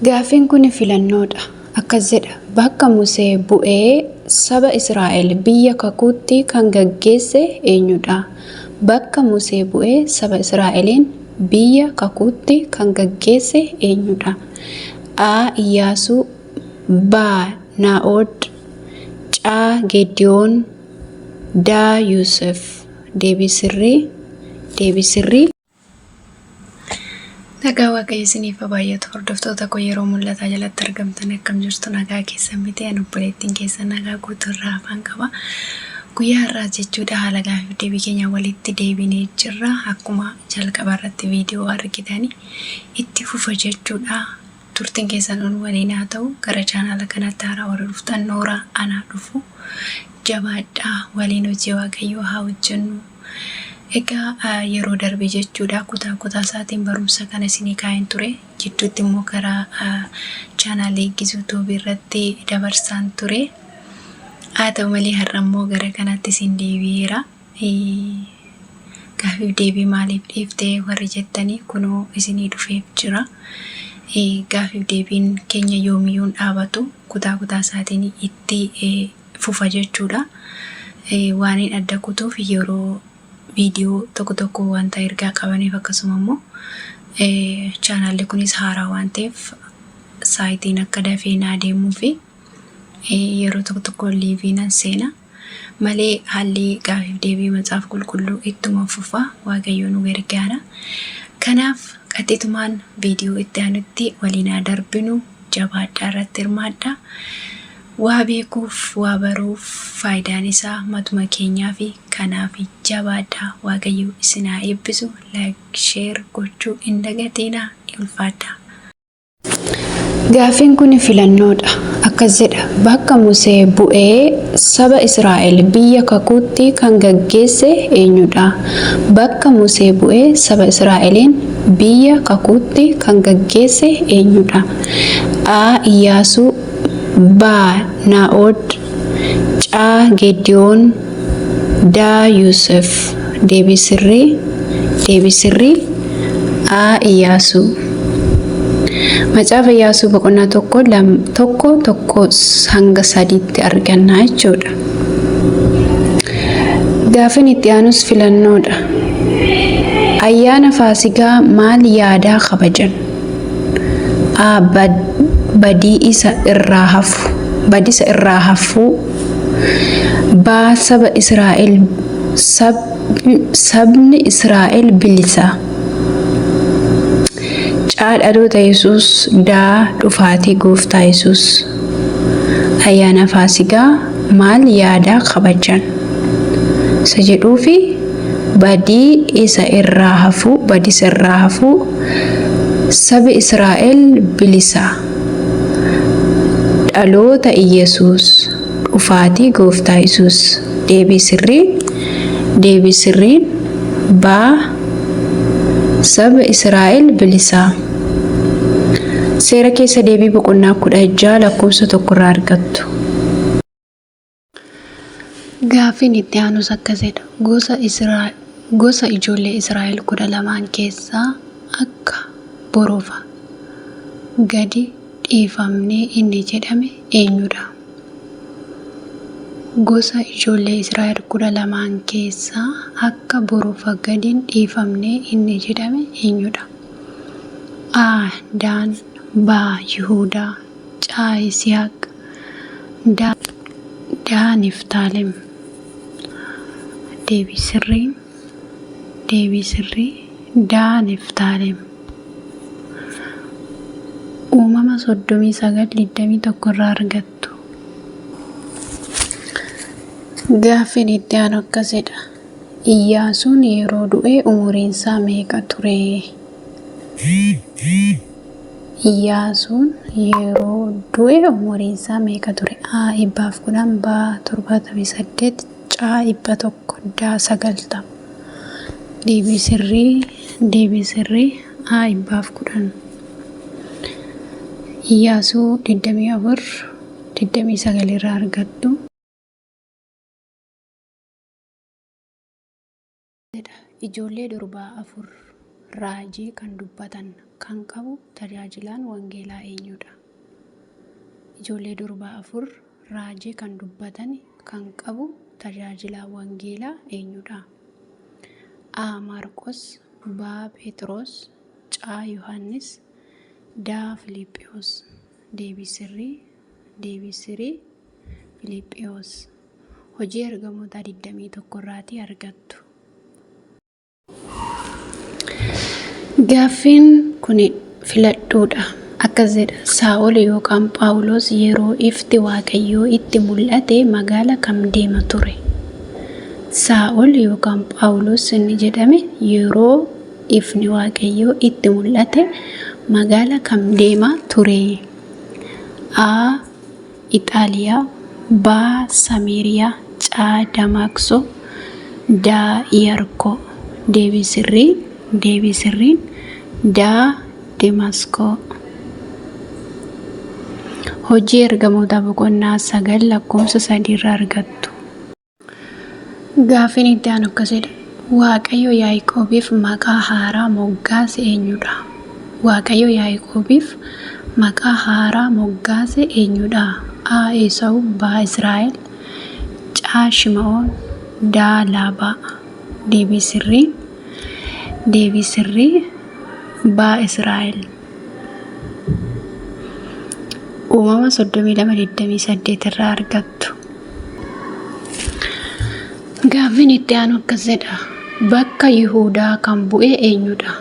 Gaaffiin kun filannoodha. Akkas jedha. Bakka Musee bu'ee saba Israa'el biyya kakuutti kan gaggeesse eenyudha? Bakka Musee bu'ee saba Israa'eliin biyya kakuutti kan gaggeesse eenyudha? A. Iyyaasuu, B. Naa'od, C. Geediyoon, D. Yuusef. Deebii sirrii, deebii sirrii. Nagaa Waaqayyo isiniif haa baay'atu. Hordoftoota koo yeroo mul'ataa jalatti argamtan, akkam jirtu? Nagaa keessan miti? Ani obboleettiin keessan nagaa guutuu irraa afaan qaba. Guyyaa har'aas jechuudha haala gaaffiif deebii keenya walitti deebinee jirra. Akkuma jalqaba irratti viidiyoo argitanii itti fufa jechuudha. Turtiin keessan nun waliin haa ta'u. Gara chaanaala kanaatti haaraa warri dhuftan, noora, anaa dhufu. Jabaadhaa, waliin hojii Waaqayyoo haa hojjennu. Egaa yeroo darbe jechuudha kutaa kutaa isaatiin barumsa kana isinii kaa'een ture. Jidduutti immoo karaa chaanaalii Gizuu Tuubii irratti dabarsaan ture. Haa ta'u malee har'a immoo gara kanatti isin deebi'eera. Gaaffiif deebii maaliif dhiifte warri jettanii, kunoo isinii dhufeef jira. Gaaffiif deebiin keenya yoomiyyuu hin dhaabatu, kutaa kutaa isaatiin itti fufa jechuudha. Waan hin adda kutuuf yeroo viidiyoo tokko tokko wanta ergaa qabaniif, akkasuma immoo chaanaalli kunis haaraa waan ta'eef saayitiin akka dafee naa deemuu fi yeroo tokko tokko live nan seena malee haalli gaafiif deebii Macaafa Qulqulluu ittuma fufa. Waaqayyo nu gargaara. Kanaaf qaxxitumaan viidiyoo itti aanutti waliin haa darbinu. Jabaadhaa, irratti hirmaadhaa. Waa beekuuf, waa baruuf faayidaan isaa matuma keenyaa fi kanaaf jabaadhaa. Waaqayyo isin haa eebbisu. Like, share gochuu hin dagatinaa. Ulfaadhaa. Gaaffiin kun filannoodha. Akkas jedha. Bakka Musee bu'ee saba Israa'el biyya kakuutti kan gaggeesse eenyudha? Bakka Musee bu'ee saba Israa'eliin biyya kakuutti kan gaggeesse eenyudha? A. Iyyaasuu, B. Naa'od, C. Geediyoon, D. Yuusef. Deebii sirrii, deebii sirrii A. Iyyaasuu. Macaafa Iyyaasuu boqonnaa 1, 1, 1 hanga 3tti arganna jechuudha. Gaaffiin itti aanus filannoodha. Ayyaana Faasigaa maal yaadaa kabajan? A. Badii isa irraa hafu. Badisa irraa hafuu. B. Saba Israa'el sabni Israa'el bilisa. C. Dhaloota Yesuus. D. Dhufaatii Gooftaa Yesuus. Ayyaana Faasigaa maal yaadaa kabajan? Isa jedhuufi badii isa irraa hafuu, badisa irraa hafuu, sabi Israa'el bilisa. Dhaloota Iyyasuus, dhufaatii Gooftaa Yesuus. Deebii sirrii, deebii sirriin B. Saba Israa'el bilisa. Seera Keessa Deebii boqonnaa 16 lakkoofsa 1 irraa argattu. Gaaffiin itti aanus akkas jedha. Gosa ijoollee Israa'el 12n keessaa akka borofa gadi dhiifamnee inni jedhame eenyudha? Gosa ijoollee Israa'el 12n keessaa akka borofa gadi hin dhiifamnee inni jedhame eenyudha? A. Daan, B. Yihuudaa, C. Yisihaaq, D. Niftaalem. Deebii sirriin, deebii sirrii D. Niftaalem. Uumama 39 21 irraa argattu. Gaaffiin itti aanu akkas jedha. Iyyaasuun yeroo du'e umuriinsaa meeqa ture? Iyyaasuun yeroo du'e umuriinsaa meeqa ture? A. 110, B. 78, C. 100, D. 90. Deebii sirrii, deebii sirrii A. 110. Iyyaasuu 24 29 irraa argattu. Jedha. Ijoollee durbaa afur raajii kan dubbatan kan qabu tajaajilaan wangeelaa eenyudha? Ijoollee durbaa 4 raajii kan dubbatan kan qabu tajaajilaa wangeelaa eenyudha? A. Maarqos, B. Phexros, C. Yohaannis, D. Filiiphiyoos. Deebii sirrii, deebii sirrii Filiiphiyoos. Hojii Ergamootaa 21 irraatii argattu. Gaaffiin kun filadhuudha. Akkas jedha: Saa'ol yookaan Phaawulos yeroo ifti Waaqayyoo itti mul'ate magaala kam deema ture? Saa'ol yookaan Phaawulos inni jedhame yeroo ifni Waaqayyoo itti mul'ate magaala kam deema ture? A. Ixaaliyaa, B. Samiiriyaa, C. Damaaqsoo, D. Iyarkoo. Deebii sirrii, deebii sirriin D. Demaskoo. Hojii Ergamootaa boqonnaa 9 lakkoofsa 3 irraa argattu. Gaaffiin itti aanu akkas jedha. Waaqayyo Yaaqoobiif maqaa haaraa moggaase eenyudha? Waaqayyo Yaaqoobiif maqaa haaraa moggaase eenyudha? A. Esawu, B. Israa'el, C. Shima'oon, D. Laabaa. Deebii sirriin, deebii sirrii B. Israa'el. Uumama 32:28 irraa argattu. Gaaffiin itti aanu akkas jedha. Bakka Yihuudaa kan bu'e eenyudha?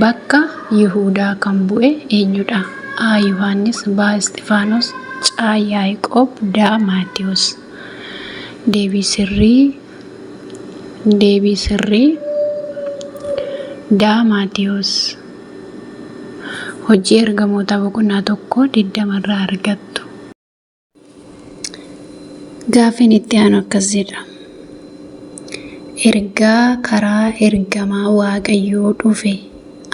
Bakka Yihuudaa kan bu'e eenyudha? A. Yohaannis, B. Isxifaanos, C. Yaaqoob, D. Maatewos. Deebii sirrii, deebii sirrii D. Maatewos. Hojii Ergamootaa boqonnaa 1 20 irraa argattu. Gaaffiin itti aanu akkas jedha. Ergaa karaa ergamaa Waaqayyoo dhufe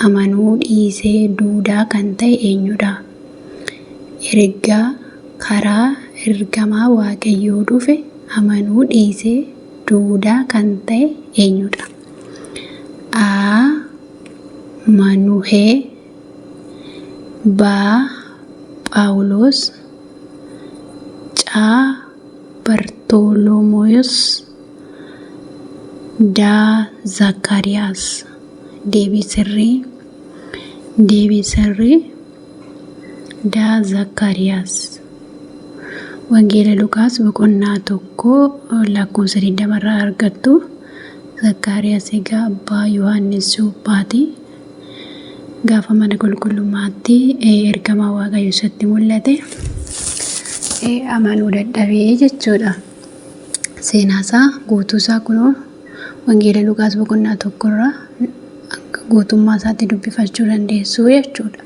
amanuu dhiisee duudaa kan ta'e eenyudha? Ergaa karaa ergamaa Waaqayyoo dhufe amanuu dhiisee duudaa kan ta'e eenyudha? A. Manuhee, B. Phaawulos, C. Bartolomoyos, D. Zakkaariyaas. Deebii sirrii, deebii sirrii D. Zakkaariyaas. Wangeela Luqaas boqonnaa 1 lakkoofsa 20 irraa argattu. Zakkaariyaas egaa abbaa Yohaannis Cuuphaati. Gaafa mana qulqullummaatti ergamaa Waaqayyo isatti mul'ate amanuu dadhabee jechuudha. Seenaa isaa guutuu isaa kunoo Wangeela Luqaas boqonnaa 1 irraa akka guutummaa isaatti dubbifachuu dandeessu jechuudha.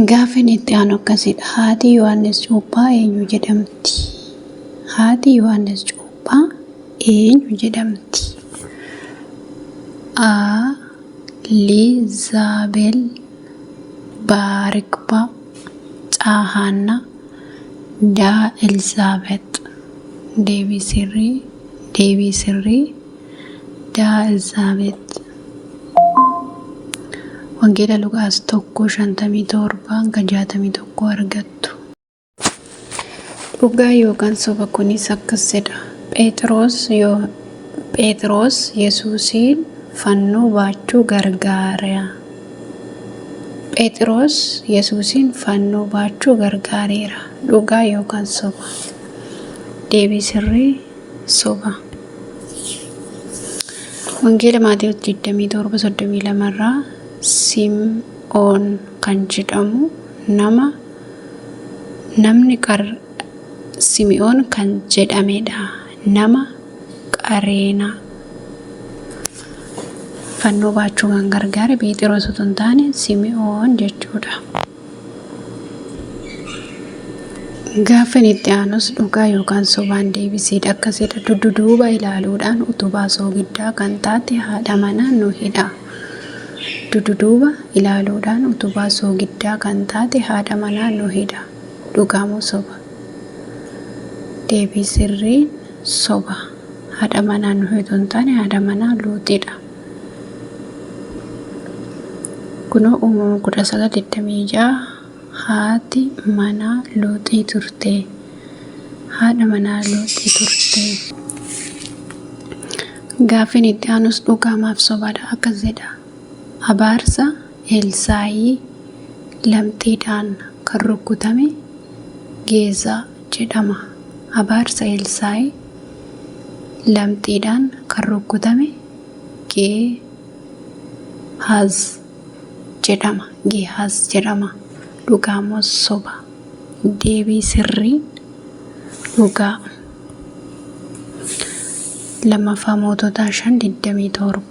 Gaaffiin itti aanu akkasidha. Haati Yohaannis Cuuphaa eenyu jedhamti? Haati Yohaannis Cuuphaa eenyu jedhamti? A. Liizaabel, B. Riqbaa, C. Haannaa, D. Elsaabex. Deebii sirrii, deebii sirrii D. Elsaabex. Wangeela Luqaas 1:57 hanga 61 argattu. Dhugaa yookaan soba kunis akkas jedha. Phexros Phexros Yesuusiin fannoo baachuu gargaara. Phexros Yesuusiin fannoo baachuu gargaareera. Dhugaa yookaan soba? Deebii sirrii soba. Wangeela Maatewos 27:32 irraa Sim'oon kan jedhamu nama namni qar Simi'oon kan jedhamedha. Nama Qareenaa. Fannoo baachuu kan gargaare Pheexiroos utuu hin taane Simi'oon jechuudha. Gaaffiin itti aanus dhugaa yookaan sobaan deebisiidha. Akkasidha. Dudduuba ilaaluudhaan utubaa soogiddaa kan taate haadha manaa Nohidha. Dudduuba ilaaluudhaan utubaa soogiddaa kan taate haadha manaa Nohidha. Dhugaa moo soba? Deebii sirriin soba. Haadha manaa Nohi utuu hin taane haadha manaa Looxidha. Kunoo Uumama 19:26 haati manaa Looxii turte. Haadha manaa Looxii turte. Gaaffiin itti aanus dhugaamaaf sobaadha. Akkas jedha. Abaarsa Elsaayii lamxiidhaan kan rukkutame Geezaa jedhama. Abaarsa Elsaayii lamxiidhaan kan rukkutame Gehaaz jedhama. Gehaaz jedhama. Dhugaa moo soba? Deebii sirriin dhugaa. Lammaffaa Moototaa 5:27.